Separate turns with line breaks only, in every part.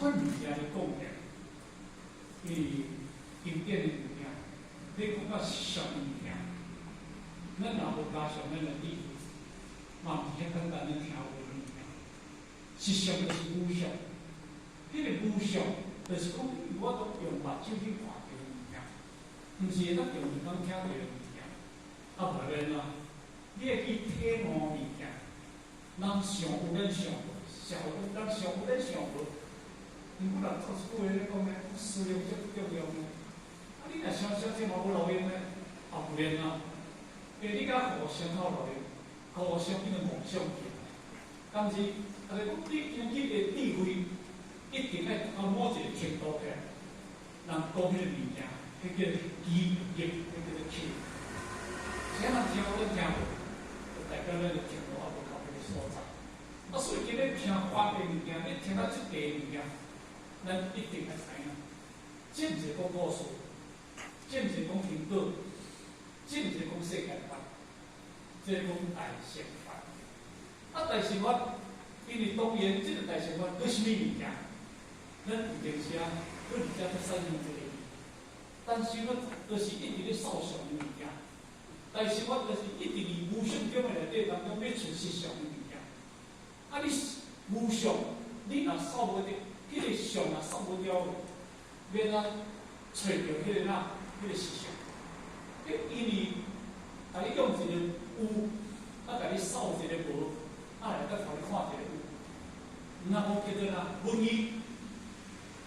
款物件咧講起來，因為經典的物件，你講到俗的物件，咱若無加上咱的智慧，嘛毋是遐簡單咧聽有的物件。實相就是無相，彼個無相就是講，我都用目睭去看著的物件，毋是會當用耳朵聽著的物件。啊，無免啊，你會去體悟物件，人想有咱想無，想有咱想有咱想無。毋過人做一句話咧講咧，思量足重要呢。啊，你若想想這嘛無路用咧，也無免啊。因為你甲互相鬥路用，互相變做夢想去。敢是？啊，就講你今日的智慧一定愛達到某一個程度起來，人講彼個物件，彼叫機業，彼叫做契。啥人聽有咱聽無，就代表咱的程度還無到彼個所在。啊，所以今日聽法的物件，你聽到這塊物件，咱一定愛知影，這毋是講故事，這毋是講因果，這毋是講世間法，這是講大乘法。啊，大乘法，因為當然這個大乘法閣啥物物件，咱有陣時啊，閣佇遮閣產生這個疑。但是呢，就是一直咧掃相的物件。大乘法就是一直佇無相中的內底當中欲揣實相的物件。啊，你無相，你若掃無著，彼個相若掃無掉，欲按怎揣著彼個哪，彼個實相？彼因為共你用一個有，啊，共你掃一個無，啊，來閣予你看一個有。若無叫做哪文義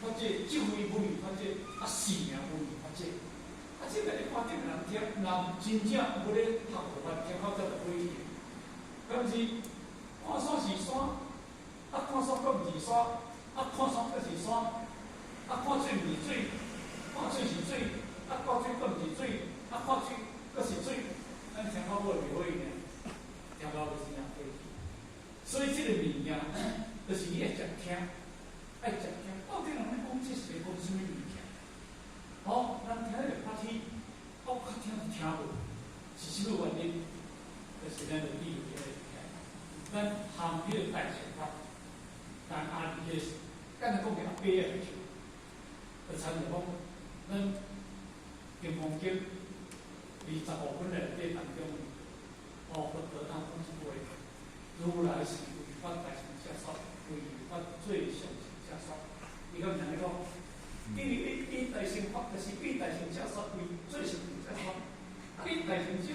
法界，智慧文義法界，啊，四名文義法界。啊，這個你看頂人聽，若真正無咧學佛法，聽到這就火氣。敢是看山是山，啊，看山閣毋是山，啊，看山閣是山，啊，看水毋是水，看水是水，啊，看水閣毋是水，啊，看水閣是水，咱聽到尾袂火氣呢？聽到尾真正火氣。所以這個物件，就是你愛食聽，愛食聽，到底人咧講這是咧講啥物物件？哦，人聽咧發起，我較聽就聽無，是啥物原因？就是咱的智慧愛聽，咱含彼個大乘法，但阿伫個敢若講起阿伯仔去，就親像講，咱《金剛經》25品內底當中，哦，佛陀當講一句話：如來是為法大乘者說，為法最上乘者說。伊敢毋是按呢講？因為伊大乘法就是比大乘者說，為最上乘者說。啊，你大乘者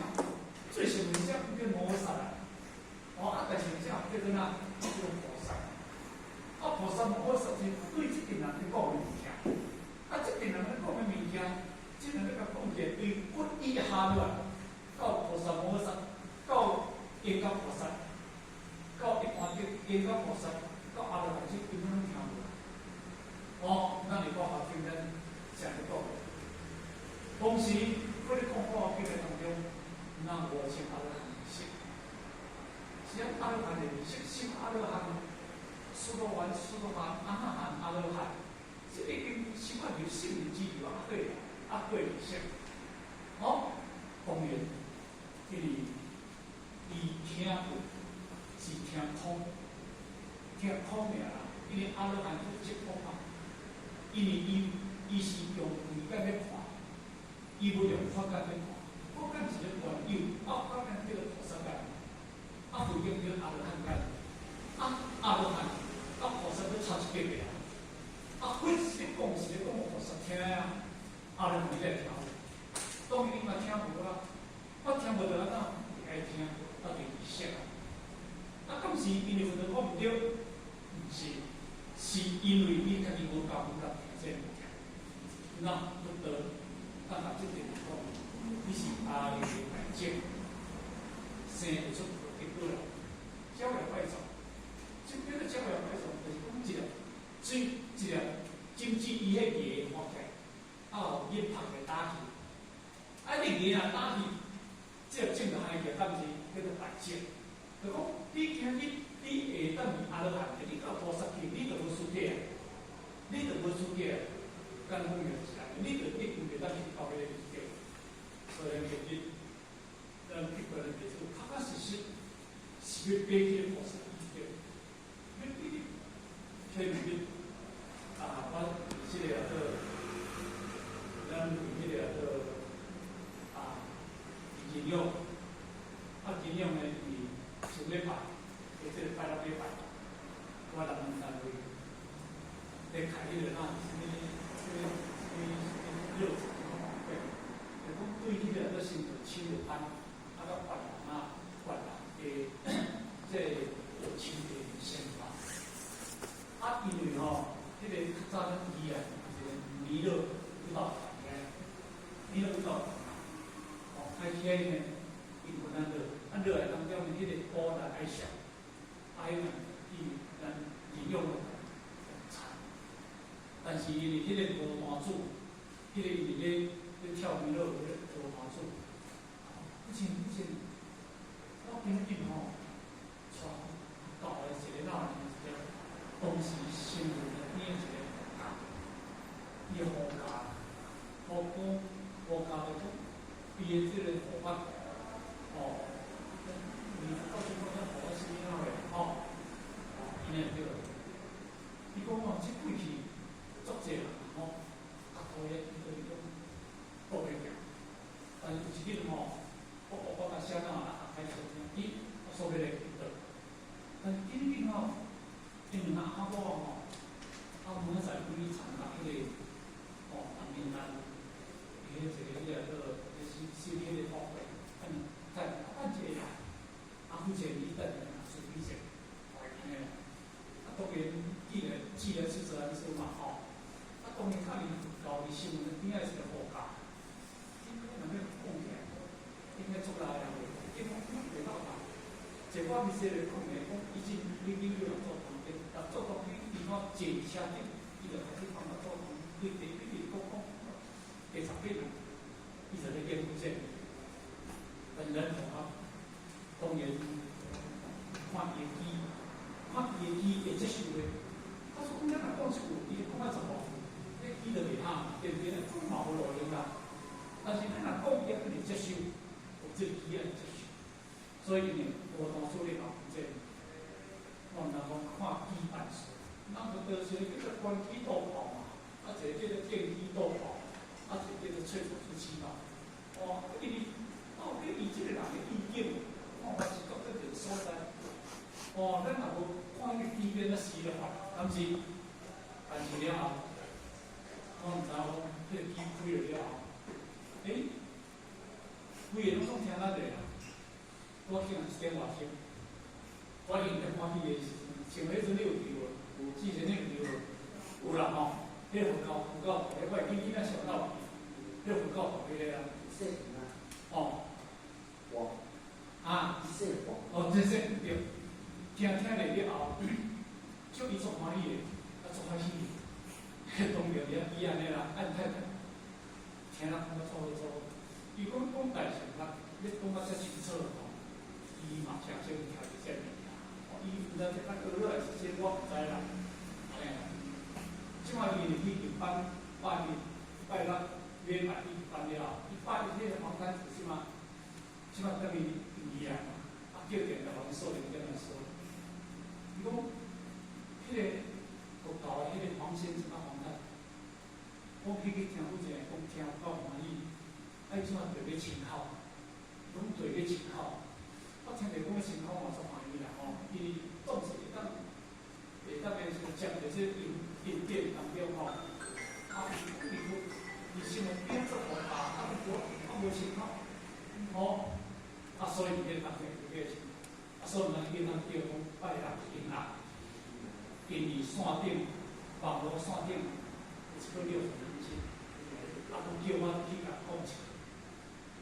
最上乘者叫菩薩啊，哦，啊大乘者叫做哪？叫做菩薩。啊，菩薩摩訶薩是對這陣人咧講的物件。啊，這陣人咧講的物件，這陣咧共講起來，對骨以下落來，到菩薩摩訶薩，到應覺菩薩，到一般的應覺菩薩，到阿羅漢這根本攏聽無。哦，咱佇法華經咱成日講。同時，閣咧講法華經的當中，那5000阿羅漢的色，是按阿羅漢的色，十阿羅漢、須陀洹、斯陀含、阿那含、阿羅漢，這已經習慣就聖人之後啊，對啊，對色。哦，當然，因為伊聽過是聽空，聽空爾啦，因為阿羅漢是積福嘛，因為伊是用慧眼咧看，伊無用法眼咧看，法眼是咧觀有，啊法眼叫做菩薩眼，啊慧眼叫阿羅漢眼，啊阿羅漢佮菩薩閣差一級的啊，啊佛是咧講是咧講予菩薩聽啊，阿羅漢你來聽無？當然伊嘛聽無啦，我聽無就按怎？愛聽，啊就是識啊。啊，敢是因為佛陀講毋對？毋是，是因為伊家己無夠努力聽這物件。那佛陀當甲這點講，你是阿彌大眾，生會出結果來，照樣拜葬。這叫做照樣拜葬，就是講一粒水，一粒種子，伊彼芽發起來，啊，予伊拍來打去。啊，你芽若打去，這粒種就害去，敢是叫做大種。就講你今日你會當阿羅漢的，你到菩薩去，你就無資格啊，你就無資格啊。敢講就是按呢，你就一定袂當去到彼個境界。所以咱今日，咱去關的這個確確實實是欲爬去菩薩境界，欲爬去天邊，金勇，啊金勇呢，伊上禮拜，或者拜六禮拜，我來阮單位咧開彼個啥物啥物啥物啥物熱忱晚會，就講對彼個咧新竹青的班，啊佮越南啊越南的這個學青的想法。啊，因為吼，彼個較早咱宜蘭有一個彌勒舞蹈團嘅，彌勒舞蹈團嘛，哦，開始呢，伊有咱落，啊落來當中呢，彼個鼓來愛上，啊，彼個伊咱利用產，但是因為彼個無單主，彼個伊咧咧跳彌勒舞咧無單主，以前以前，我今日吼，帶舊的一個老人一個。當時新聞的邊一個護教，伊護教，我講護教就講，伊的這個護法，哦，伊到處講咱護法啥物樣的，吼，伊呢對。伊講哦，這過去足濟人吼，較討厭伊對伊講過袂行，但是有一日吼，我我甲寫哪啊開始聽，咦，我煞欲來祈禱，但是緊緊吼。因為阿阿某吼，啊，明仔載去參加彼個吼，洪明蘭，伊彼一個彼個叫是是彼個法會，嗯，在等一下，啊，負責你等下隨便者，安呢，啊，當然既然既來之則安之嘛吼，啊，當然較哩舊的新聞邊仔一個護教，應該若欲講起來，應該足來啊，應該袂到吧？一寡咪說咧講的，講以前你你有人做當兵，若做當兵，伊看坐車頂，伊就開始感覺做當對地對地講講，第十幾年，伊就咧研究這個。但咱同學當然看伊的機，看伊的機會接受的。他說講咱若講一句，伊就講啊十外句，那機就袂哈，對不對？講嘛無路用啦。但是咱若講，伊肯定接受，有這個機會接受。所以呢，我當初咧學這個，我毋知講看機辦事，咱就就是叫做關機導炮嘛，啊一個叫做電機導炮，啊一個叫做吹出氣炮。哦，因為到底伊這個人的意境，哦，我是覺得這個所在。哦，咱若無看彼個機變啊死了法，敢是？但是了後，我毋知講彼個機開了了後，欸，規个攏總聽咱的啊。我聽一點外鐘，我應該歡喜的時陣，像彼陣你有去無？有，之前你有去無？有啦吼，彼個佛教佛教，我會記囡仔上到，彼個佛教彼個啊。哦。啊。哦，這這對，聽聽咧了後，就伊足歡喜的，啊足歡喜的，當然伊按呢啦，按太太，聽啦講做好做好，伊講講大乘法，你講甲遮清楚吼。伊嘛誠少聽著這物件，伊毋知這較學落來是啥，我毋知啦。嘿，這擺伊去日班拜日拜六禮拜去班了，伊拜迄個黃山子是嘛？這擺等於宜蘭嘛，啊叫電來互伊說明點來說。伊講，彼個佛教的彼個黃先生啊黃太，我去去聽有一個講聽夠歡喜，啊伊這擺對欲清口，攏對欲清口。我聽著講欲清口嘛足歡喜啦吼，伊總是會當會接著這因因典當中吼，啊伊伊伊新聞變做佛教，啊無啊無清口，吼，啊所以佇咧當中就叫清，啊所以咱叫咱叫講拜六迎啊，因為線頂網絡線頂有一個六十人心，啊，講叫我去共講一下，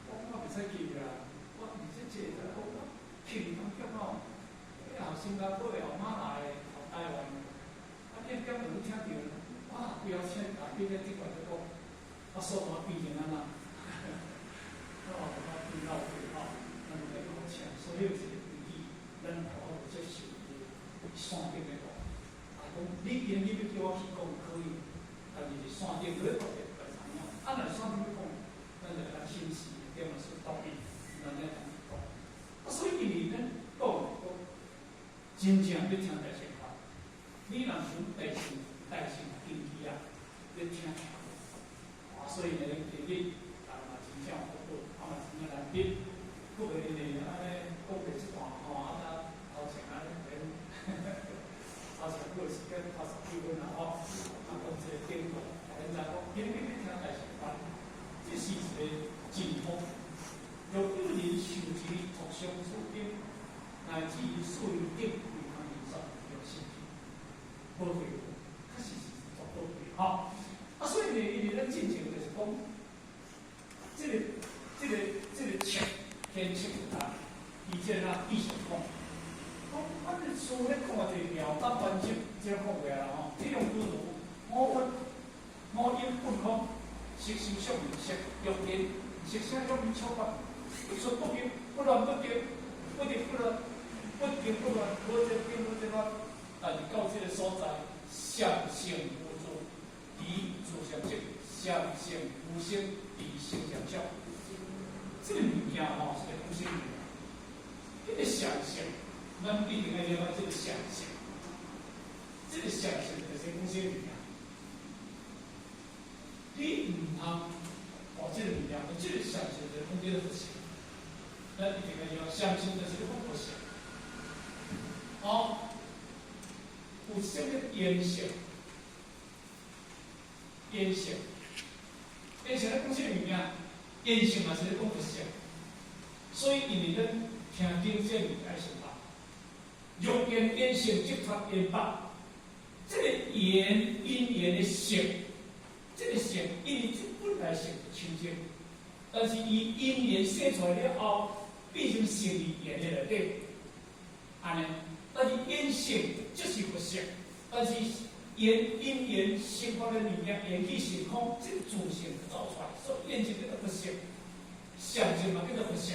我我袂使記啦，我毋是這個講我。去當中吼，後新加坡的、後馬來的、後台灣的，啊，點點就聽著，哇，規後車大變咧這塊咧講，啊，數碼變成按怎？哦，我變老歲吼，咱就來講請，所以有一個規矩，咱好好接受線頂的講。啊，講你今日欲叫我去講可以，但是是線頂你特別來知影，啊，若線頂欲講，咱就來審視點仔是獨立，咱來通去講。啊，所以因為咱講講，真正欲聽大乘法，你若想大乘大乘根基啊，欲聽。啊，所以呢，今日啊嘛真正有福報，啊嘛真正難得。四顶规空印刷有兴趣，宝贵无？确实是足宝贵吼。啊，所以呢，因為咱進前就是講，這個冊天冊啊，伊這個啊繼續講，講阮的書咧看這個妙法觀經，這個看過啦吼。這種諸如五蘊、五陰本空，色受想行識，欲言色聲香味觸法，不出不入，不亂不動，不入不亂，不動不亂，無這變無這亂。但是到這個所在，相性無住，離自相即，相性無生，離生相相。這個物件吼是咧講啥物？彼個相性，咱必定愛了解這個相性。這個相性就是講啥物件？你毋通哦，這個物件，這個相性就是講這個佛性。咱一定愛了解，相性就是咧講佛性。哦，有啥物緣性？緣性，緣性咧講啥物件？緣性嘛是咧講佛性。所以因為咱聽經這物件愛先捌。若言緣性，即脫緣縛。這個緣因緣的性，這個性因為這本來性就清淨，但是伊因緣生出來了後，變成性佇緣的內底，按呢。但是緣性就是佛性，但是緣因緣生發的物件，緣起性空，這個自性就走出來，所以緣性叫做佛性，相性嘛叫做佛性，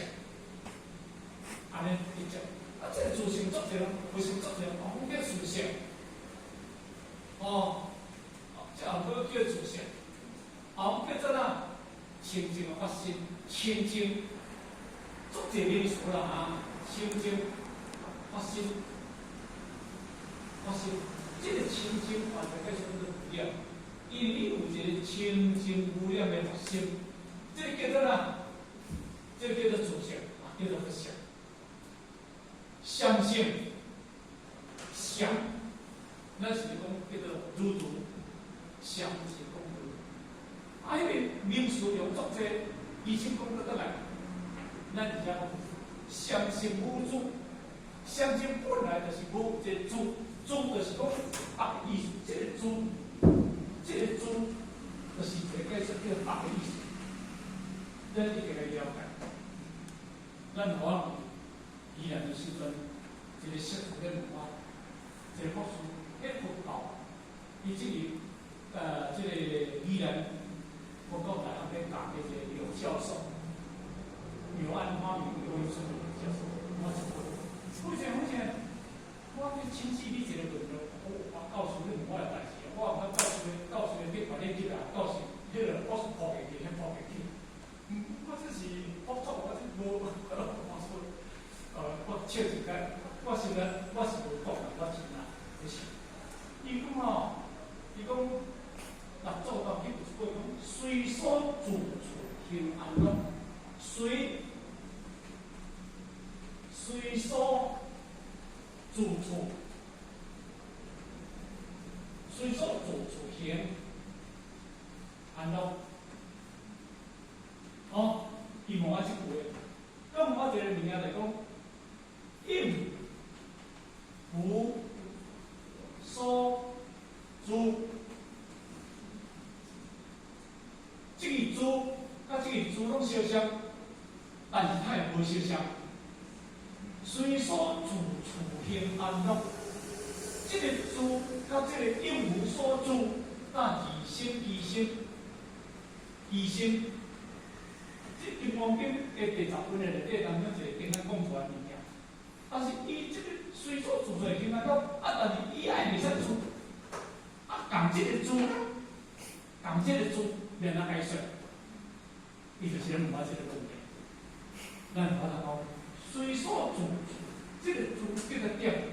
按呢一種。啊，這個自性足濟人，佛性足濟人，哦，講叫自性，哦，這後閣叫自性，後叫做哪？清淨的法身，清淨，足濟名詞啦啊，清淨法身，法身，這個清淨完全解釋叫做無染，因為你有一個清淨無染的法身，這個叫做哪？這個叫做自性，啊，叫做佛性。相性，相，咱是講叫做如如，相是講如。啊，彼個名詞用足濟，醫生講倒轉來，咱佇遮講相性無住，相性本來就是無一個住，住就是講縛的意思，這個住，這個住，就是一個解釋叫縛的意思。咱一定愛了解，咱我宜蘭的時陣，一個師父咧問我，一個博士，彼佛教，伊這個這個宜蘭佛教大學咧教的一個劉教授，劉安花明劉醫生的教授，我一問，好像好像，我去請示你一個問題，我教授你問我的代誌，我毋敢教授教授你別你入來，教授彼個我是破下去，遐破下去。我這是我做，我這無，我說，我笑一下，我實在我是無講啦，我真啊，就是，伊講吼，伊講，六祖到底有一句講，隨所住處行安樂，隨所住處，隨所住處行安樂。哦，伊問我這句話，佮問我一個物件來講，應無所住，這個住佮這個住攏相像，但是它會無相像。隨所住處行安樂，這個住佮這個應無所住，那二心二心二心。這《金剛經》的第10分的內底當中一個簡單講出來物件，但是伊這個隨所住處行安樂，啊，但是伊愛袂使住，啊，仝這個住，仝這個住，欲按怎解說？伊就是咧問我這個問題。咱有法度講，隨所住處，這個住叫做點，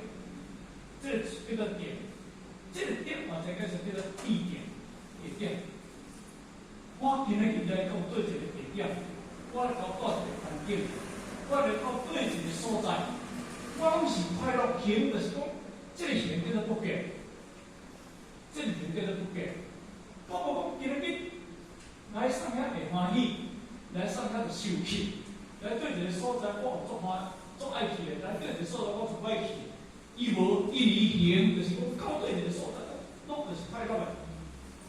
這個叫做點，這個點嘛，這個是叫做地點，地點。我今日現在講對一個地點。我來到佗一個環境，我來到佗一個所在，我攏是快樂行，就是講，這個行叫做不變，這個行叫做不變。我無講今日來上遐會歡喜，來上遐就受氣，來對一個所所在，我足歡足愛去的；來對一個所在，我足愛去的。伊無一離行，就是講到佗一個所在，攏就是快樂的。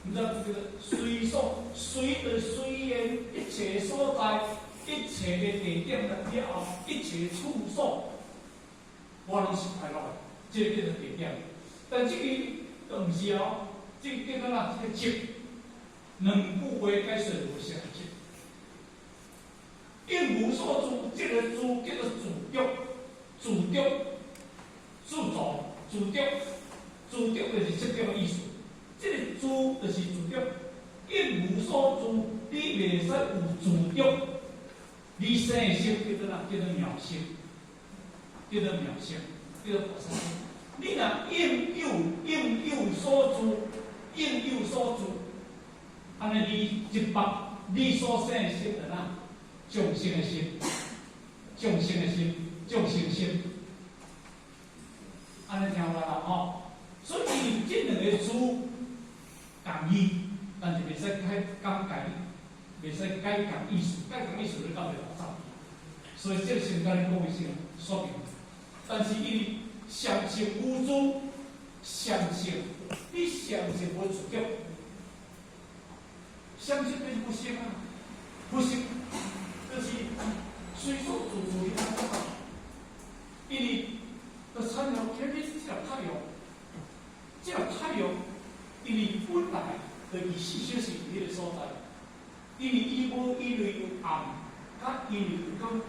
毋知這個隨所隨的隨緣一切所在，一切的地點了後，一切處所，我攏是快樂的。這個叫做地點。但這個都毋是哦，這個叫做哪？這個執，兩句話解說無相執。應無所住，這個住叫做住著，住著，住住，住著，住著就是執著的意思。這個住就是住著，應無所住，你袂使有住著。你生的心叫做哪？叫做妙心，叫做妙心，叫做菩薩心。你若應有應有所住，應有所住，按呢你這筆你所生的心就哪？眾生的心，眾生的心，眾生心，按呢聽有啦吼。所以這兩個字仝義，但是袂使解講解，袂使解仝意思，解仝意思你到袂複雜。所以這個先共你講一聲說明。但是因為相性無住，相性你相性無住著，相性就是佛性啊，佛性就是隨所住住的感覺。因為就親像今日這粒太陽，這粒太陽，因為本來就24小時佇彼個所在，因為伊無因為有暗，佮因為有光，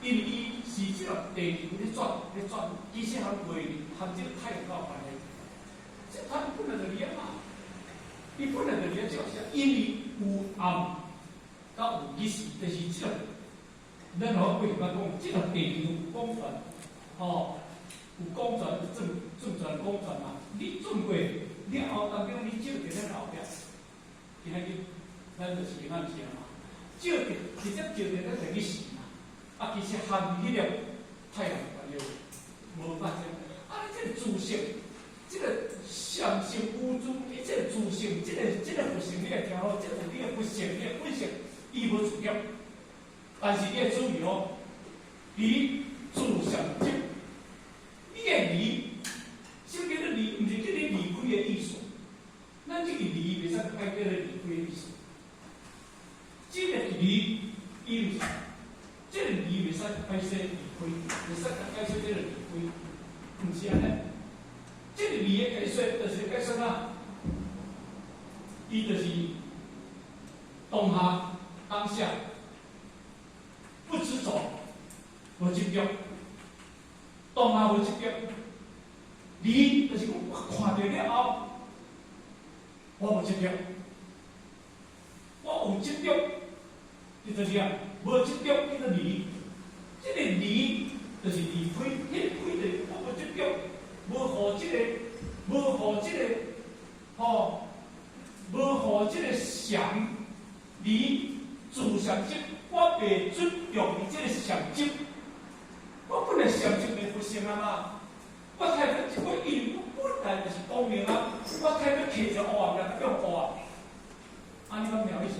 因為伊是這粒地球咧轉咧轉，其實和月和這個太陽有關係。這太陽本來就佇遐嘛，伊本來就佇遐照射，因為有暗，佮有日時，就是這個。咱好過去捌講，這個地球有公轉，吼，有公轉，轉轉轉公轉嘛。你轉過了後，當中你照佇咱後壁，今仔日咱就是暗時嘛，照佇直接照佇咱就日時嘛。啊，其實和彼粒太陽關係無發生。啊，你這個自性，這個相性無住，你這個自性，這個佛性，你愛聽好，這個你的佛性，你的本性，伊無住著。但是你要注意哦，離住相執，你的離，什麼叫做離？毋是叫你離開的意思。咱這個離袂使解叫做離開的意思。這個離，伊有這個離袂使解說離開，袂使解說這個離開，毋是按呢。這個離的解說，就是解說啥？伊就是當下當下。不執著，無執著，當下無執著，離就是講我看著了後，我無執著，我有執著，叫做啥？無執著叫做離，這個離就是離開，彼個開就是我無執著，無予這個，無予這個，吼，無予這個相離住相執。我袂執著佇這個相執，我本來相執袂佛性啊嘛。我睇到這個因為我本來就是光明啊，我睇到揢一個烏暗，變烏暗，按呢敢妙意思？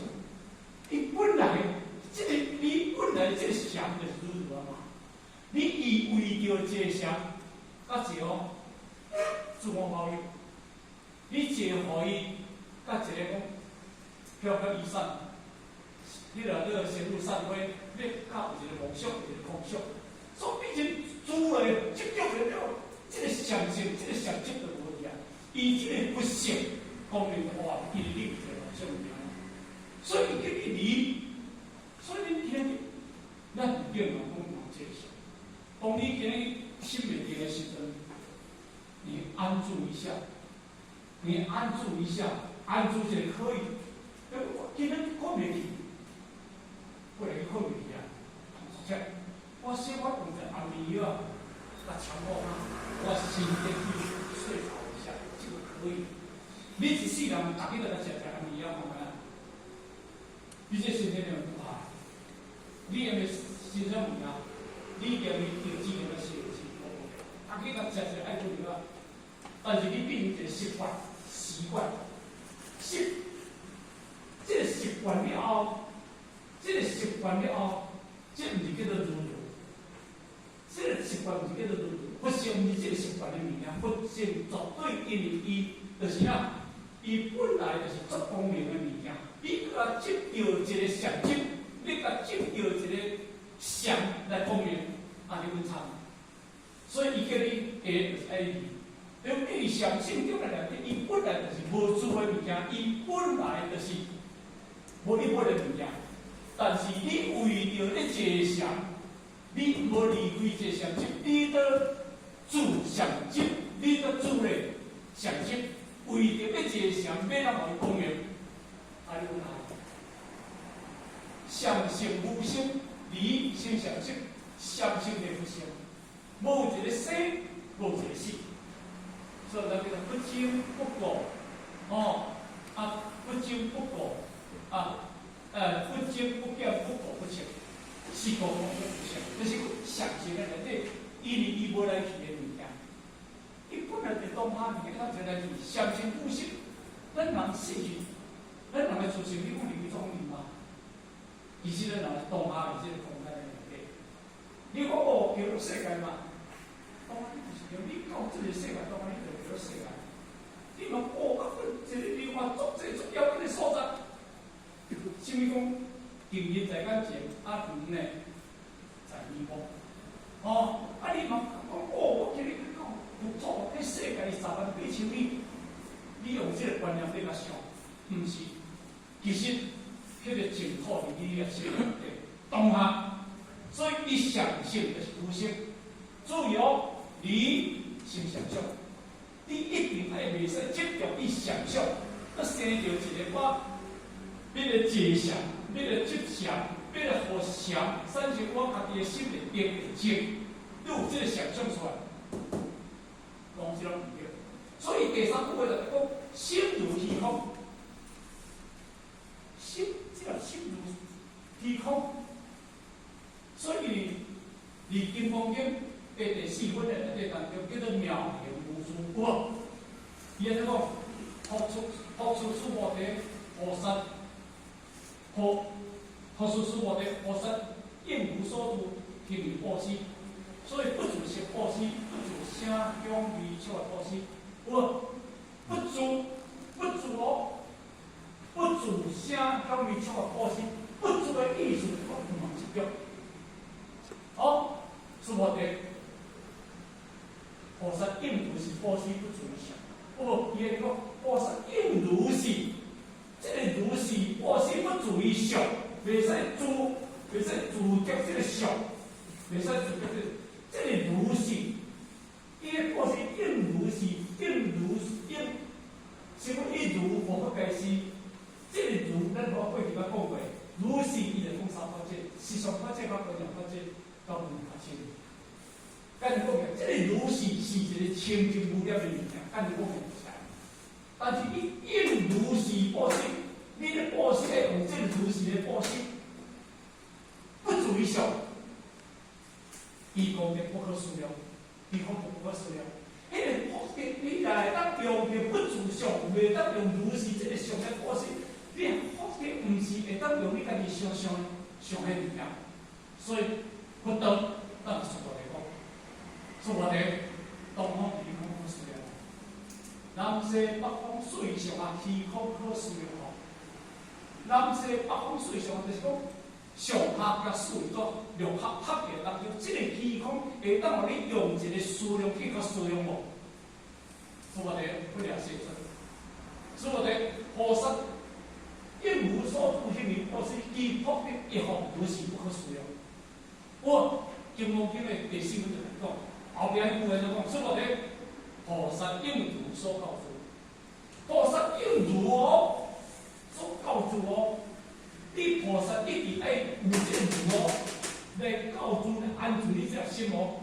伊本來這個你本來這個相就是如如啊嘛。你伊為著這個相，佮一個自我保有，你一個予伊，佮一個講飄飄逸散。彼個叫做仙入散飛，你較有一個夢想，一個空想，所以變成住來執著了，這個相性，這個相執就無去啊。伊這個佛性光明的話，伊你有一個夢想爾。所以伊叫你離，所以恁聽，咱唔叫人講有這個相。當你今日心袂定的時陣，你安住一下，你安住一下，安住就可以。我今日睏袂去。過來去睏袂去啊！這我小可用一安眠藥，甲強迫他，我先去睡著一下，這個可以。你一世人，逐日都來食食安眠藥，看覓啊？你這身體會不好？你踮咧身啥物件？你踮咧藥劑踮咧食藥劑，逐日甲食食愛困藥，但是你變成一個習慣，習慣，習，這個習慣了後。這個習慣了後，這毋是叫做如如，習慣毋是叫做如，佛性毋是這個習慣的物件，佛性絕對因為伊就是啥，伊本來就是足光明的物件，你共執著一個相執，你共執著一個相來光明，啊，你穩慘。所以伊叫你下就是愛離，對，伊相性中的內底，伊本來就是無住的物件，伊本來就是無一般的物件。但是你為著咧坐相，你無離開這相執，你都住相執，你都住咧相執，為著咧坐相，欲來予伊光明，啊，你穩慘。相性無生，離生相執，相性的不生。無一个生，無一个死，所以咱叫做不增不減，哦，啊，不增不減，啊，不增不減，不垢不淨，是故無不相，就是相性的內底，因為伊無來去的物件，伊本來就當下物件，咱就來去相性無生，咱人死去，咱人的出生，你講離開種地嗎？其實咱人是當下的這個空間的內底，你講哦，叫做世界嘛？當然就是叫你到這個世界，當然就叫做世界。你講哦，啊，這個另外足濟足遙遠的所在，啥物講？近日在眼前，啊遠呢在耳目。哦，啊你嘛講哦，我今日講有做這世界10萬八千里，你用這個觀念你來想，毋是，其實彼個淨土佇你的心內底當下，所以伊相性就是無生，注意哦。離生相續，你一定愛袂使執著伊相續，閣生著一個我，欲來坐相，欲來執相，欲來予相產生我家己的心會定會靜，你有這個想象出來，攏是攏毋對。所以第三句話就講心如虛空，心這個心如虛空，所以佇《金剛經》的第四分的內底當中叫做妙行無住，有無？伊按呢講，復出須菩提菩薩，復出須菩提菩薩應無所住，行於布施，所以不住色布施，不住聲香味觸法布施，有無？不住，不住哦，不住聲香味觸法布施，不住的意思，我毋通執著。好，須菩提。菩薩應如是布施不住相，有無？伊會講菩薩應如是，這個如是布施不住於相，袂使住，袂使住著這個相，袂使住著這個，這個如是，伊的布施應如是，應如應，什麼一如無可解釋？這個如，咱我過去捌講過，如是伊就講三法界，時相法界、甲觀念法界、甲無法界。簡單講起來，這個如是是一個清淨無染的物件，簡單講起來。但是你應如是布施，你咧布施愛用這個如是咧布施，不住於相，伊功德不可思量，伊功德不可思量。彼個福德你若會當用著不住相，袂當用如是這個相來布施，你福德毋是會當用你家己想象想彼物件。所以佛道咱就速度來講。說話題，東方虛空可思量，南西北方四上啊，虛空可思量吼。南西北方四上就是講上下佮四做六合合起當中，這個虛空會當予你用一個思量去佮思量無？說話題不了解說話題菩薩應無所住行於布施，其福德亦復如是不可思量。我《金剛經》的第四分就來講。後壁彼句話就講，說話題菩薩應如所教授，菩薩應如哦，所教授哦，你菩薩一定愛有這個如哦，來教授來安住你這個心哦。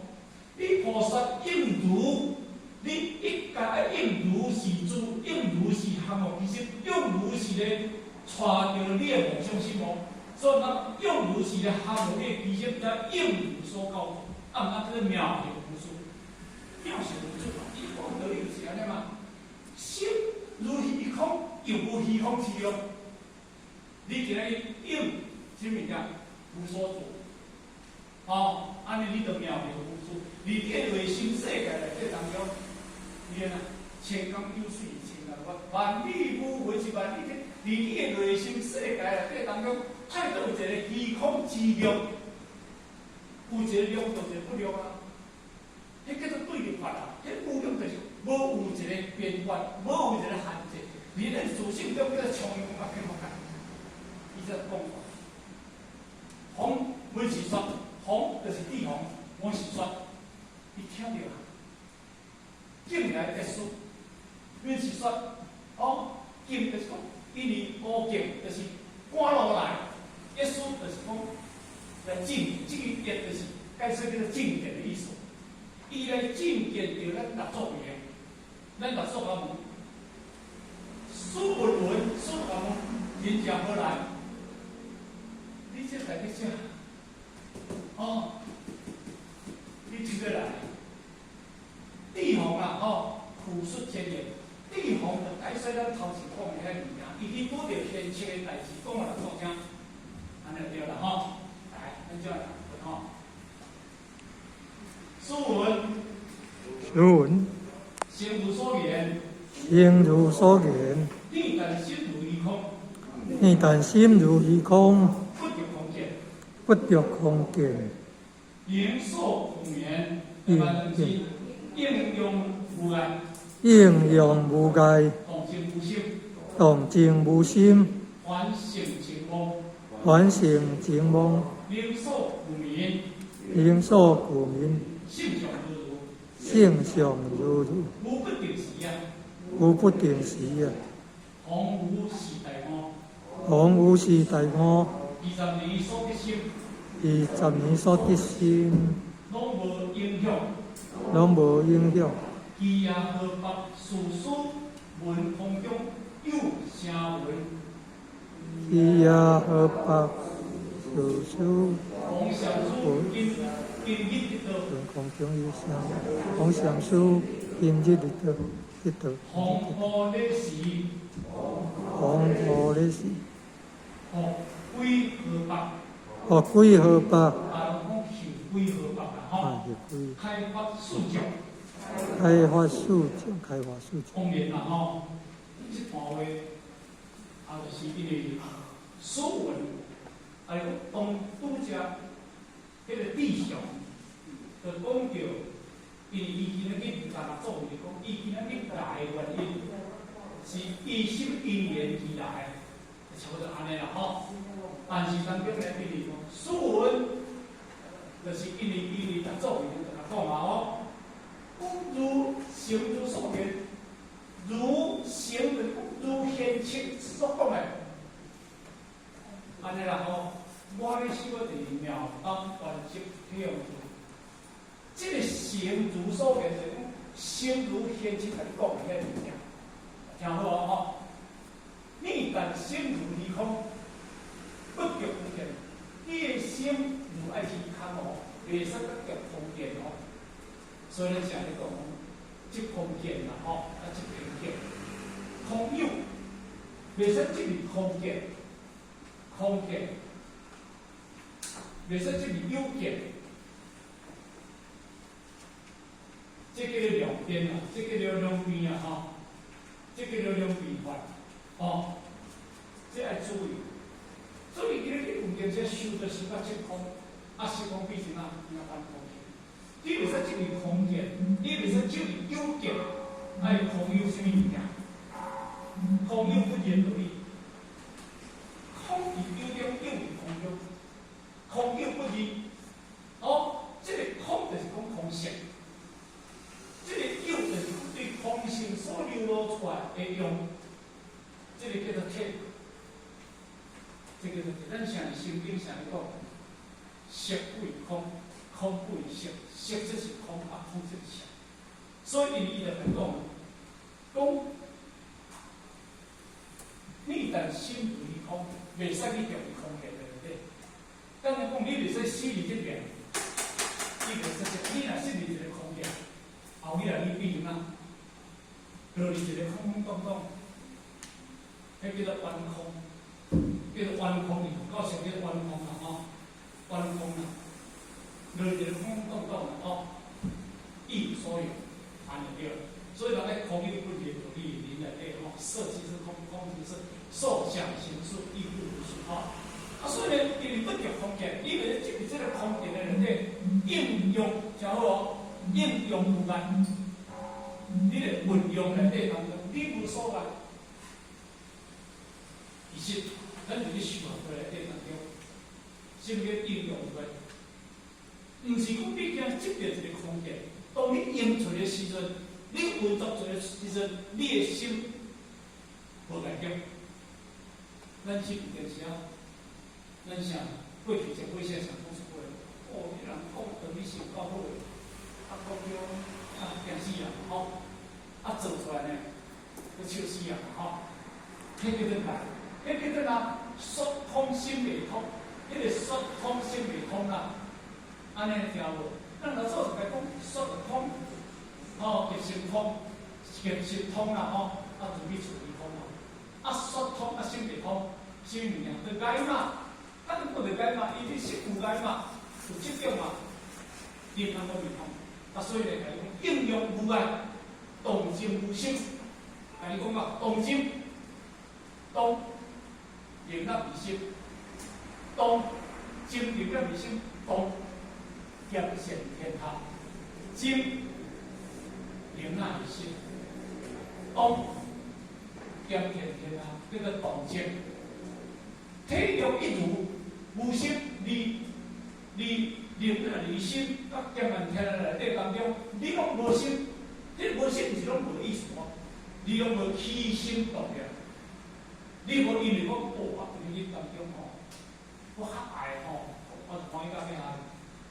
你菩薩應如，你應該愛應如是住，應如是行哦。其實用如是咧，帶著你的夢想心哦。所以咱用如是咧行你的其實叫應如所教授，啊，毋通叫做妙行無住，妙行無住嘛，伊講道理就是按呢嘛。心如虛空，又無虛空之量。你今仔日應啥物件無所住，吼，按呢你就妙了無數。佇你的內心世界內底當中，你按怎？千江有水千江月，萬里無雲是萬里天。佇你的內心世界內底當中，愛閣有一個虛空之量，有一個量就一個不量啊。彼叫做對立法啊！彼無量就是無有一個邊緣，無有一個限制。佇咱自性中叫做充盈啊，變法界。伊這講法，風文是說，風就是地風，文是說，伊聽著啊，境來結束，文是說，哦，境就是講，因為無境就是趕落來，意思就是講來證，這個意就是解說叫做證見的意思。伊來證見著咱六祖的，咱六祖甲問，師問云，師甲問，人正何來？你這來去啥？哦，你這個來，地方啊，吼，苦說天言，地方就解說咱頭前講的彼物件，伊去拄著現實的代誌，講予六祖聽，按呢就對啦，吼。來，咱再來吼。師云，
師云，
誠如所言，
誠如所言，
你但心如虛空，
你但心如虛空，
不著空見，
不著空見，
靈所無眠，應用無礙，
應用無礙，
動靜無心，
動靜無心，
反成情夢，
反成情夢，
靈所無眠，
靈所故眠，
性相如如，
性相如如，
無不定時啊，
無不定時啊，
鴻無是大悟，
鴻無是大悟，20
年所得心，20
年所得心，
攏無影響，
攏無影響。
基亞河北事事聞空中有聲聞，
基亞河北事事
王禪師今今日得道，
聞空中有聲，王禪師今日得道得道。
風雨禮時，
風雨禮時，
復歸河北，
復歸河北，
啊，攏講受歸河北啦，吼，開發四將，
開發四將，開發四將。
當然啦，吼，這段話啊，就是因為師云，啊，當拄則彼個智雄，就講著，因為伊今仔日共六祖就講，伊今仔日來的原因是依心因緣而來，差不多按呢啦，吼。但是當中咧，比如講，師云，就是因為伊佇六祖面就共講啊，吼，講如誠如所言，如誠就是講如現實所講的，按呢啦吼，我咧修的就是妙當圓寂體用處。這個誠如所言就是講，誠如現實共你講的彼個物件，聽好哦吼。你但心如虛空，不著空見。你的心如愛是空哦，袂使閣著空見哦。所以咱成日講，執空見啦吼，啊執偏見，空有，袂使執入空見，空見，袂使執入有見。這叫做兩邊啊，這叫做兩邊啊，吼，這叫做兩邊法，吼，這愛注意。所以今日你有閒時修就修到即空，啊，色空變成啊，變啊反空。你袂使執入空見，你袂使執入有見，愛空有啥物物件？空有不二的道理。空佇有中，有佇空中，空有不二。哦，這個空就是講空性，這個有就是對空性所流露出來的用，這個叫做體。這個就是咱成日心經成日講，色不異空，空不異色，色即是空，啊空即是色。所以伊就講，講你但心如虛空，袂使去著空見對不對？當然講你袂使死佇這邊，你袂使說，你若死佇一個空見，後尾來你變成啊，落佇一個空空洞洞，彼叫做懸空。叫做懸空，伊佛教上叫懸空啦吼，懸空啦。落一个空空洞洞的哦，一無所有，按呢對。所以人咧空有不離不離林內底吼，色即是空，空即是受想行識亦復如是吼。啊，所以呢，因為不著空見，因為這個空見的內底應用誠好哦，應用無礙，你咧運用內底當中，你無所礙。其實，咱佇咧修學過內底當中，啥物叫應用無礙？毋是講你驚執著一個空見，當你用出的時陣，你運作出的時陣，你的心無礙點。咱是有陣時啊，咱想過去一過線想講出話，哦，彼人講當你想夠好的，啊講叫啊驚死人吼，啊做出來呢，閣笑死人吼，彼叫做啥？彼叫做啥？說空心未通，彼個說空心未通啦，按呢聽無？咱老祖就共講說空，吼，結心空，結心通啦吼，啊就去處理空嘛。啊說通啊心未通，啥物物件？就礙嘛，啊你不就礙嘛？伊這心有礙嘛，有執著嘛，點通攏未通。啊所以咧，共你講應用無礙，動靜無心。共你講啊，動靜，動靈啊為心，動靜靈啊為心，動兼善天下，靜靈啊為心，動兼善天下，叫做動靜。體用一如，無心離離靈啊離心，甲兼善天下內底當中，你講無心，這無心毋是攏無意思哦，你攏無起心動念，你無因為講哦啊，今日當中吼，我較愛吼，我就歡喜到欲死。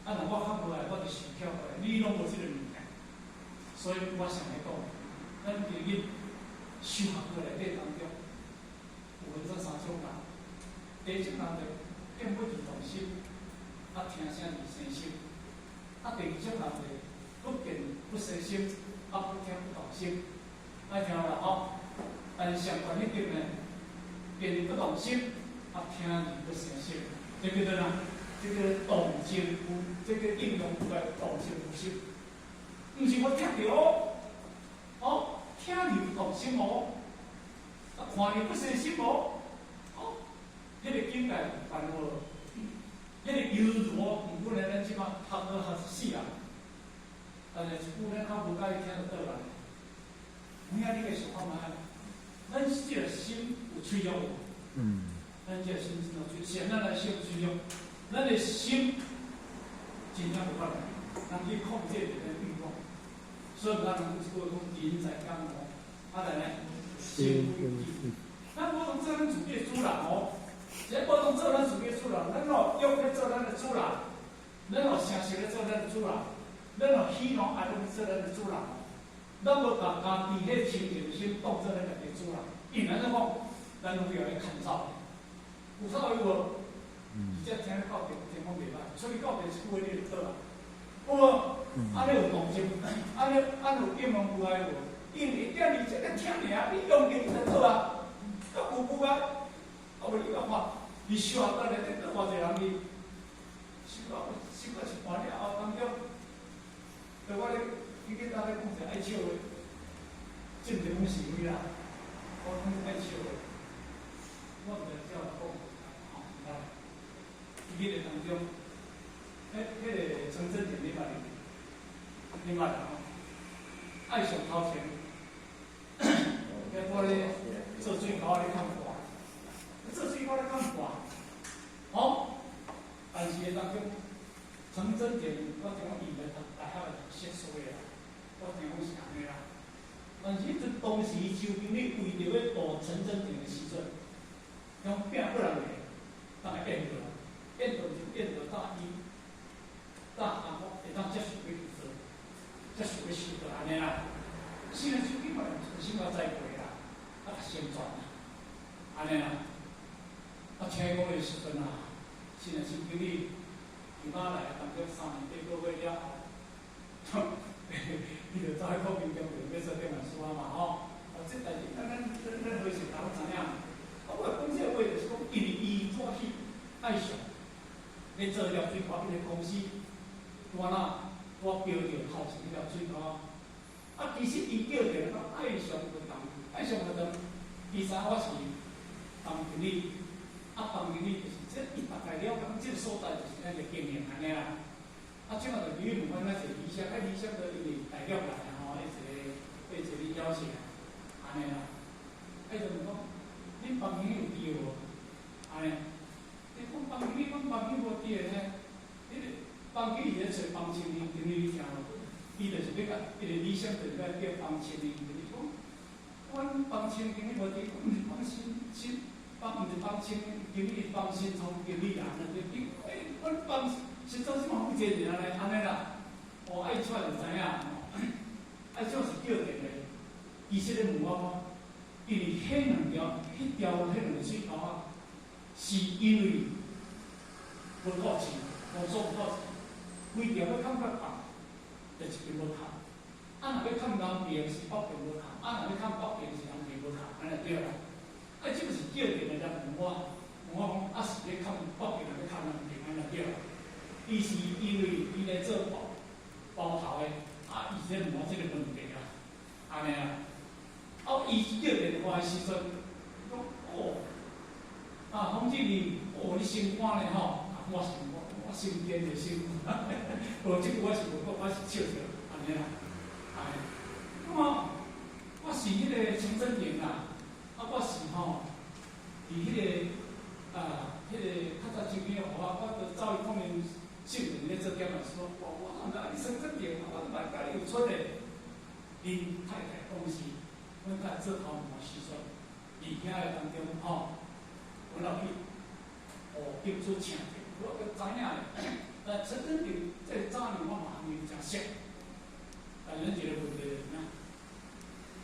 啊，若我較無愛，我就想跳過來，你攏無這個物件。所以我想來講，咱今日修學過內底當中，有分做三種人。第一種人就見不而動心，啊聽聲而生心；啊第二種人就不見不生心，啊不聽不動心。愛聽啦吼，但是上懸彼種呢，見而不動心，啊聽而不生心，這叫做啥？這個動靜無，這個應用無礙動靜無心。毋是無聽著哦，哦，聽而不動心哦，啊看而不生心哦，哦，彼個境界煩無，彼個猶如哦，毋過呢，咱這擺讀了學死人，但是一句咱較無佮意聽就倒來。有影你會想看覓？咱這個心有脆弱無？咱這個心真有脆，善咱的心有脆弱，咱的心真正無法度，人去控制這個欲望。所以咱人有一句話講：人在江湖，啊來呢，心為己。咱無當做咱自己的主人哦，這無當做咱自己的主人，咱哦欲欲做咱的主人，咱哦聲色咧做咱的主人，咱哦喜怒哀樂咧做咱的主人。咱無共家己彼清淨心當做咱家己的主人，因為按怎講，咱攏會予伊牽走。有道理無？而且聽教授聽講袂歹，所以教授一句話你就倒啦。有無？按呢有動靜，按呢按呢有應用無礙無？因為點你這個聽爾，你用力就倒啊，閣有無礙？啊無你感覺，你修學到內底倒偌濟人去，修到修到一半了後當中，對我咧，伊去當咧講一個愛笑的，這毋是講是非啦，我講愛笑的，我毋知怎講，吼，毋知。伊彼個當中，彼個陳真田你捌你捌啦吼？愛上頭前，遐我咧做水溝咧看破，做水溝咧看破，吼！但是當中，陳真田我聽講伊來讀大學來讀碩士的啦，我聽講是按呢啦。但是彼陣當時周經理為著欲渡陳真田的時陣，用拼過來個，當來變過來，變到就變到大一，大韓國會當接受欲去做，接受欲修就按呢啦。現在手機嘛，先我知過啦，啊，較宣傳啦，按呢啦。啊，聽講的時陣啊，現在手經理伊媽來當中3年八個月了後，伊就走去國民中就欲做電板書啊嘛吼。啊，這代誌咱和尚人知影。啊，我講這個話就是講，因為伊早起愛上，欲做掠水溝彼個公司，我標著頭前彼條水溝仔。啊，其實伊叫著講愛上活動，愛上活動，伊知影我是房經理，啊，房經理就是這伊大概了解這個所在就是咱的經營按呢啦。啊，這馬就你問阮咱是理想，啊，理想就因為大陸來啊吼，彼一個邀請，按呢啦。啊，伊就問講，恁房經理有佇無？按呢，你講房經理，講房經理無佇的呢？彼個房經理咧揣房經理，經理你聽無？伊就是欲共，伊個理想就是欲叫房青年經理講，阮房青經理無佇，毋是房新新，房毋是房青經理，房新創經理啊，那就欸，阮房新創是嘛負責任按呢按呢啦。哦，愛出來就知影，愛出是叫電的，伊說咧問我講，因為彼兩條、彼條、彼兩個水溝仔，是因為無夠錢，無所無夠錢，規條欲崁較北，就一邊無崁。啊，若欲崁南邊是北邊無崁，啊，若欲崁北邊是南邊無崁，按呢對啦。啊，這個是叫電的來問我，問我講啊是欲崁北邊，抑欲崁南邊，按呢對啦。伊是因為伊來做包包頭的，啊，伊是咧問我這個問題啊，按呢啊。啊，伊叫電話的時陣，講哦，啊，洪經理，哦，你心肝呢吼？啊，我心肝，我心堅就心肝，無這句我是無講，我是笑笑，按呢啦，按呢。我我是彼個陳振營啦，啊，我是吼，佇彼個啊，彼個較早周邊予我，我著走去控因姓陳咧做點仔說，我我毋知你陳振營，我都嘛共你有出的。恁太太講是，阮太太做頭毛時陣，佇遐個當中吼，阮老去哦，金主請者，我閣知影咧。但陳振營這個早年我嘛共伊誠熟，但咱一個問題就是啥？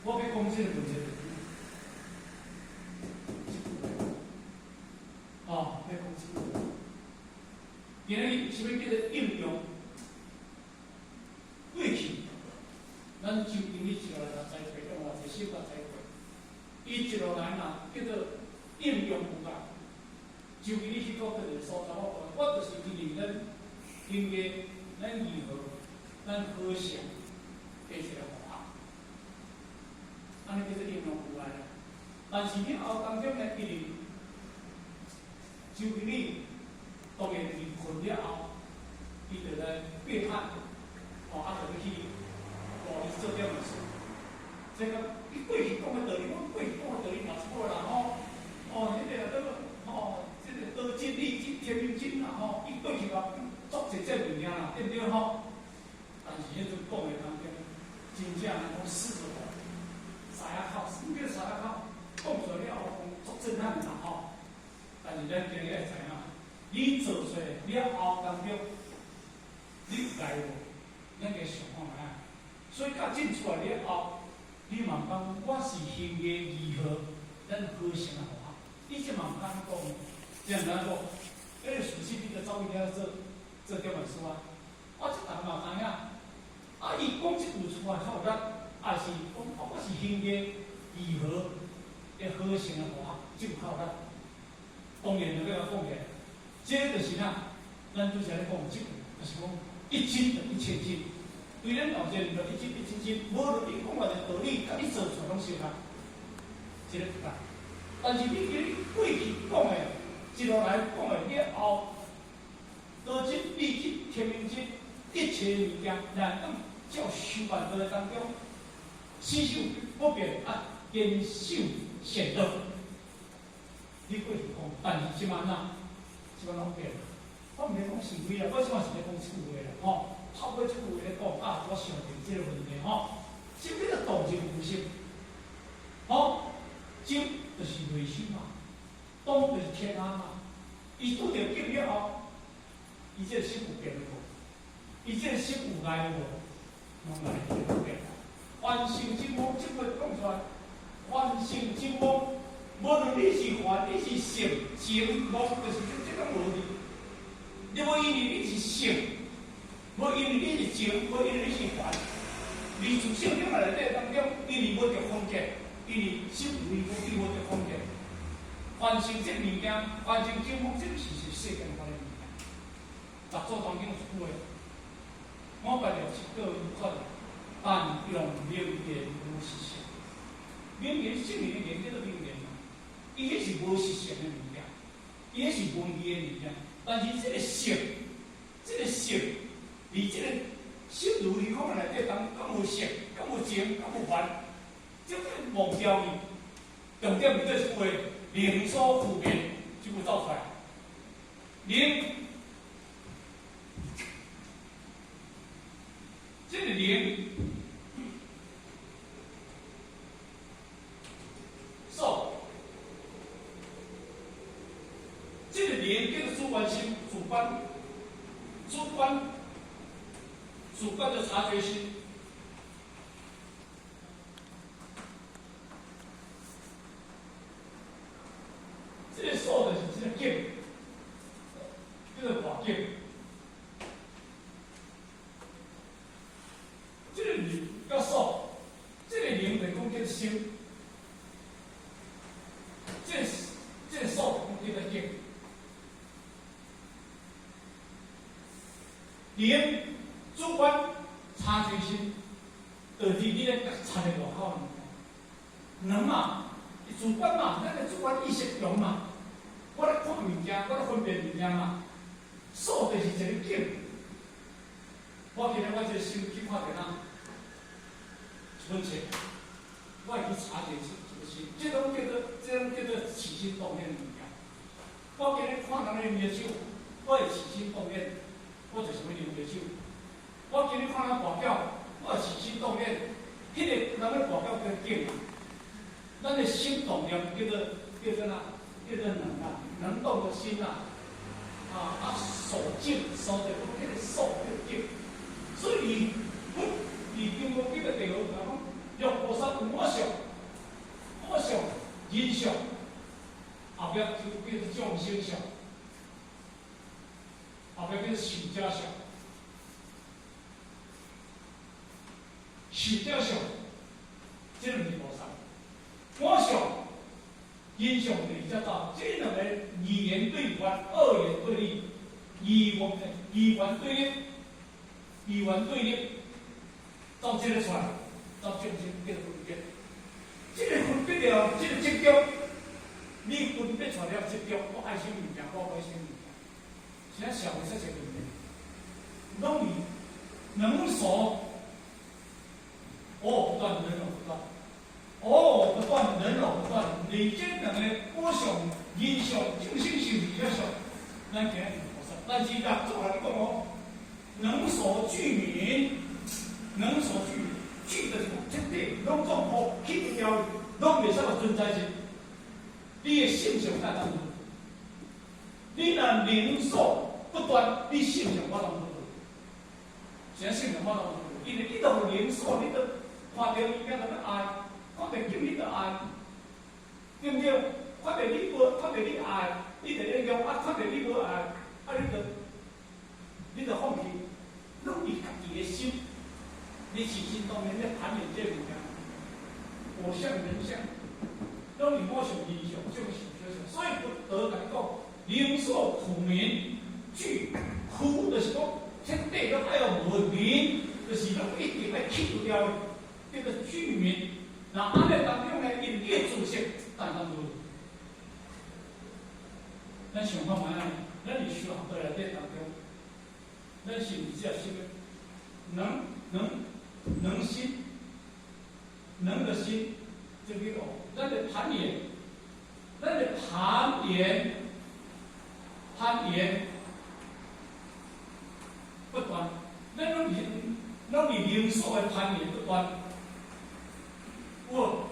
我欲講這個問題就是啥？這句話，哦，欲講這句話。今日啥物叫做應用？過去，咱周經理一路來栽培，用偌濟心力栽培，伊一路來嘛叫做應用有啊。周經理去到佗一個所在，我講，我就是因為咱興藝、咱義和、咱和諧的一個方法，按呢叫做應用有愛啦。但是你後當中呢，因為周經理當然離困了後，伊就來背叛，哦，啊，就欲去哦，伊做點物事。這個伊過去講的道理，阮過去講的道理嘛錯啦吼。哦，彼個叫做吼，這個道真理真天命真啦吼，伊過去嘛足濟這物件啦，對毋對吼？但是彼陣講的當中，真正講獅子吼，獅仔口，啥物叫獅仔口？講出來了後，講足震撼啦吼。但是咱今日愛知影，你做出來了後當中，你有來無？咱加想看覓啊。所以甲進出來了後，你嘛毋敢講我是興藝義和，咱和諧啊吼。你這嘛毋敢講，這毋敢講。彼個事實你著走去遐做做點物事啊？我這逐嘛知影。啊，伊講這句出來較有力，也是講哦，我是興藝義和的和諧的話，這有較有力。當然就欲共講起來，這個就是啥？咱拄才咧講這句，就是講一真就一切真。對咱老這人就一真一切真，無論你講偌濟道理，共你做出來攏相仝，這個對。但是你今日過去講的，一路來講的了後，道真、理真、天命真，一切物件，來當照修辦道的當中，死守不變啊，堅守善道。你過去講，但是這擺哪？這擺攏變。我毋咧講是非啦，我這擺是咧講趣話啦，吼。透過這句話咧講啊，我想著這個問題吼。啥物叫做動靜無心？吼，靜就是內心嘛，動就是天下嘛。伊拄著境了後，伊這個心有變無？伊這個心有礙無？攏來有變。凡聖真妄，這句講出來，凡聖真妄，無論你是凡，你是聖、情、妄，就是這這種無字。你無因為你是聖，無因為你是情，無因為你是凡。佇自性頂內底當中，因為無著分別，因為心無伊無著分別。凡聖這物件，凡聖真妄，這是是世間法的物件。六祖當中有一句話，我家己一个一款，但用名言无实相。名言圣言的言叫做名言嘛，伊彼是无实相的物件，伊彼是文字的物件。但是這個色，這個色，佇這個心如虛空內底，當敢有色，敢有情，敢有煩，這個忘掉去。重點是這句話，靈所苦滅，這句走出來。靈，這個靈，所，這個靈叫做主觀心、主觀、主觀、主觀的察覺心。這個所就是這個境，叫做外境。這個靈佮所，這個靈就講叫做心，這個所講叫做境。靈主觀察覺心，就佇你咧覺察的外口物件。能嘛，主觀嘛，咱的主觀意識強嘛。我咧看物件，我咧分辨物件嘛。所就是一個境。我今日我這個心去看著哪，一本冊，我會去察覺這個心，這種叫做這種叫做起心動念的物件。我今日看人咧啉酒，我會起心動念，我就想欲啉啤酒。我今日看人跋筊，我會起心動念，彼個人咧跋筊叫境。咱的心動念叫做叫做哪？叫做能啊，能動的心啊，啊所境所就講彼個所叫境。所以佛佇金剛經的地方講，若菩薩有我相，我相、人相，後壁就叫做眾生相，後壁叫做壽者相，壽者相，這個毋是菩薩。我相、人相就是遮走，這兩個二元對決、二元對立、二元二元對立、二元對立，走這個出來，走眾生叫做分別。這個分別了，這個執著，你分別出來了執著，我愛啥物件，我無愛啥物件。現在社會出現問題，攏是能所，偶不斷，能偶不斷。偶不斷，能偶不斷，你這兩個我相、人相、眾生相是啥相？咱今日是菩薩，但是六祖來講哦，能所俱泯，能所俱俱就是講徹底攏總予去掉，攏袂使有存在性。你的性相才當你若能所不斷，你性相無當無。啥性相無當無？因為你都有能所，你都看著物件就欲愛。看著境你就愛，對毋對？看著你無，看著你愛，你就咧用；啊，看著你無愛，啊，你就放棄。攏是家己的心，你起心動念咧攀緣這個物件，我相人相，攏是我相人相，眾生相。所以佛陀共你講，能所苦名俱苦，就是講徹底攏愛予無明，就是攏一定愛去除掉的，叫做俱泯。那按呢當中呢，因為你的知識當當無。咱想看覓仔？咱佇修學道內底當中，咱是毋是這心能能能心，能的心，這個哦，咱的攀緣，咱的攀緣，攀緣不斷，咱攏是能所的攀緣不斷。有，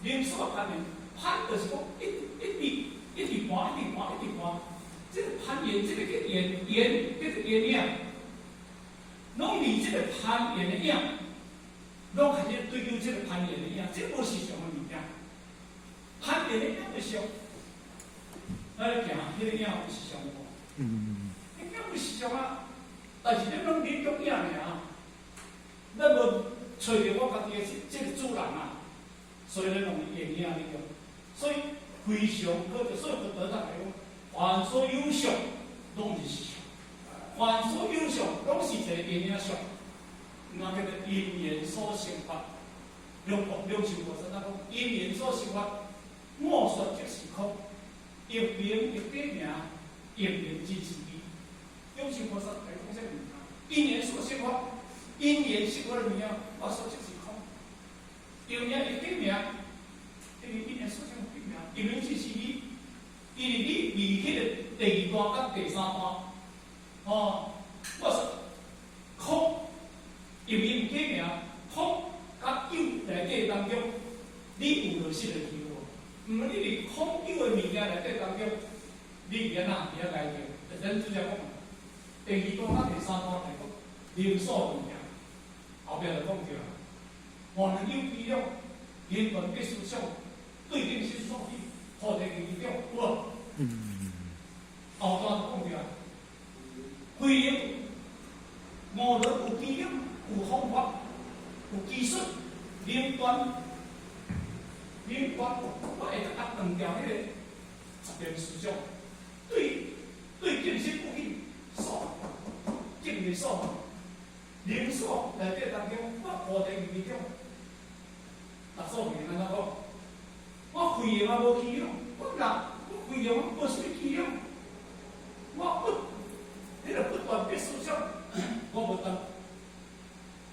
能所攀緣，攀就是講一一直一直攀，一直攀，一直攀。這個攀緣，這個叫緣，緣叫做緣影，攏佇這個攀緣的影，攏開始追求這個攀緣的影，這無實相的物件。攀緣的影就相，咱咧行，彼個影有實相無？影無實相啊，但是咱攏佇講影爾，咱無揣著我家己的這個主人啊，所以咱攏是緣影咧講，所以非常可就所以佛陀才講，凡所有相，攏是實相；凡所有相，攏是一個緣影相。那叫做因緣所生法。龍樹菩薩那講，因緣所生法，我說即是空，亦名亦假名，亦名真是義。龍樹菩薩來講啥物件？因緣所生法，因緣生法的物件，我說即是空。亦名亦假名，因為因緣所生法名，亦名真是義。因為你離彼個第二段佮第三段，哦，我說空，亦名假名，空佮有內底當中，你有落實的機會。毋，你佇空有的物件內底當中，你會按怎佇遐來著？咱拄才講，第二段佮第三段來講，靈數物件，後壁就講著啊。萬能有比量，因緣別思想，對境心所起，菩提二種，有無？後段就講著啊，慧能無論有機能、有方法、有技術，能斷能斷，我會當斷掉彼個雜念思想，對境心不起，數境的數，靈數內底當中，我菩提二種，六祖會按怎講？我慧能也無起用，我若我慧能無啥物起用，我不，彼個不斷別思想，我無當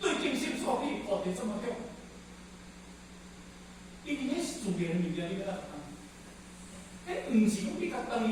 對境心所起，菩提這麼種。因為彼是自然的物件，你欲按怎講？彼毋是講你共當伊